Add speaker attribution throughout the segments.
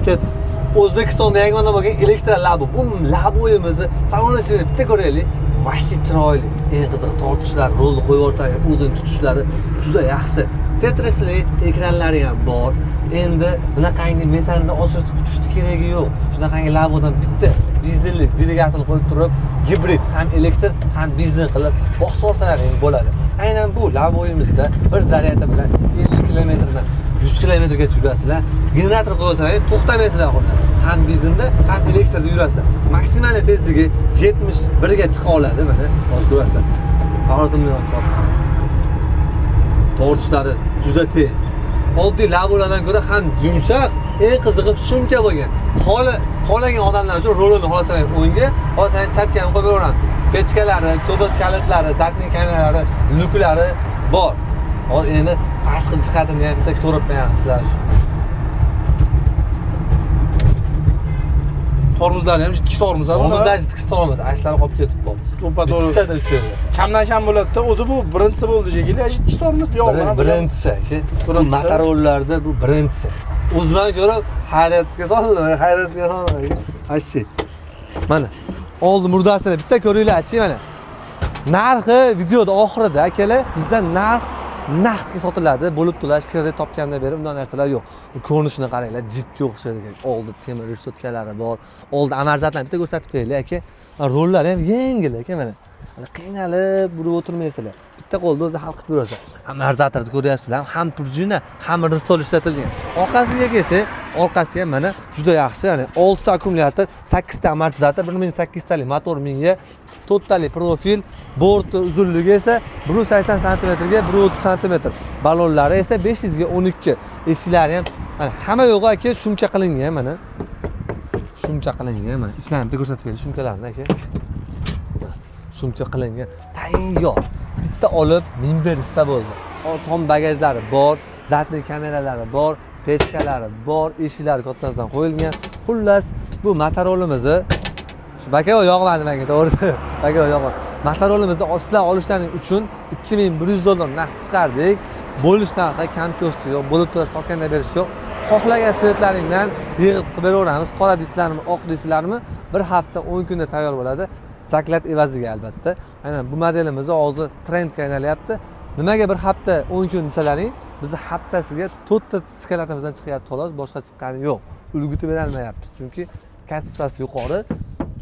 Speaker 1: Ketdi.
Speaker 2: O'zbekistonda yagona bo'lgan elektr Labo. Bu Labo'yimizni salon ichini bitta ko'raylik. Вообще chiroyli. Eng qizig'i tortishlar, rulni qo'yib yuborsang, o'zini tutishlari juda yaxshi. Tetrisli ekranlari ham bor. Endi bunaqangi metanda oshirib tushishni keragi yo'q. Shunaqangi Labo'dan bitta dizelli dvigatel qo'yib turib, gibrid ham elektr ham benzin qilib bosib yuborsalaring bo'ladi. Aynan bu Labo'yimizda bir zaryadi bilan 50 kilometrdan 100 kilometrgacha yurasizlar. Generator qo'ysalar to'xtamaysizlar xullas. Ham benzinda, ham elektrda yurasizlar. Maksimal tezligi 71 ga chiqa oladi mana. Hozir ko'rasizlar. Pavlotimni tortishlari juda tez. Oddiy Labo'lardan ko'ra ham yumshoq, eng qizig'i shuncha bo'lgan. Xohlagan odamlar uchun rulini xohlasalar o'ngga, xohlasalar chapga ham qo'yib beraveramiz. Pechkalari, kobalt kalitlari, zadniy kameralari, lyuklari bor. Hozir endi tashqi jihatini ham bitta ko'rib qo'yamiz sizlar uchun.
Speaker 1: Tormozlari ham jiddiy tormoz.
Speaker 2: Tormozlar jiddiy tormoz, ashlari qolib ketibdi.
Speaker 1: To'ppa to'g'ri.
Speaker 2: Bittada shu yerda.
Speaker 1: Kamdan kam bo'ladi-da. O'zi bu birinchisi bo'ldi shekilli. Jiddiy tormoz yo'q.
Speaker 2: Birinchisi. Bu
Speaker 1: Birinchisi.
Speaker 2: motorollarda bu birinchisi. O'zimdan ko'rib hayratga soldim, hayratga soldim. Ashi. Mana oldi murdasini bitta ko'ringlar-chi mana. Narxi videoda oxirida akalar, bizda narx naqdga sotiladi, bo'lib to'lash, kredit topganda berib undan narsalar yo'q. Bu ko'rinishini qaranglar, jipga o'xshaydi. Oldi temir reshotkalari bor. Oldi amortizatorni bitta ko'rsatib qo'yaylik aka. Rollari ham yengil aka mana. Hali qiynalib burib o'tirmaysizlar. Bitta qo'lda o'zi hal qilib yurasizlar. Amortizatorni ko'ryapsizlar, ham prujina, ham ristol ishlatilgan. Orqasiga kelsak, orqasi ham mana juda yaxshi. Ya'ni 6 ta akkumulyator, 8 ta amortizator, 1800 talik motor minga, to'rttalik profil, borti uzunligi esa 180 santimetrga 130 santimetr. Balonlari esa 500 ga 12. Eshiklari ham mana hamma yo'g'i aka shumka qilingan mana. Shumka qilingan mana. Ichlarni bitta ko'rsatib bering shumkalarni aka. Shumka qilingan, tayyor. Bitta olib minber issa bo'ldi. Tom bagajlari bor, zadniy kameralari bor, pechkalari bor, eshiklari kattasidan qo'yilgan. Xullas, bu motorolimizni shu bakavo yoqmadi menga, to'g'risi. Bakavo yoqmadi. Motorolimizni sizlar olishlaring uchun $2100 narx chiqardik. Bo'lish narxi kam ko'sti yo'q, bo'lib to'lash topganda berish yo'q. Xohlagan svetlaringdan yig'ib qilib beraveramiz. Qora deysizlarmi, oq deysizlarmi, bir hafta 10 kunda tayyor bo'ladi. Zaklat evaziga albatta. Aynan bu modelimiz hozir trendga aynalyapti. Nimaga bir hafta 10 kun desalaring, bizni haftasiga 4 ta skeletimizdan chiqyapti xolos, boshqa chiqqani yo'q. Ulgutib bera olmayapmiz, chunki kачествоsi yuqori,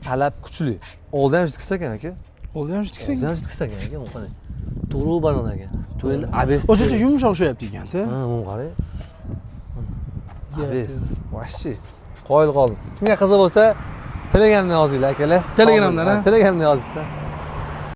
Speaker 2: talab kuchli. Oldi ham jitkis ekan aka.
Speaker 1: Oldi ham jiddiy.
Speaker 2: Oldi ham jitkis ekan aka, bu qarang. To'g'ri balon ekan. Bu endi ABS.
Speaker 1: O'shacha yumshoq ushlayapti ekan-da.
Speaker 2: Ha, bu qarang. ABS. Вообще qoyil qoldim. Kimga qiziq bo'lsa, Telegramdan yozinglar akalar.
Speaker 1: Telegramdan, ha?
Speaker 2: Telegramdan yozinglar.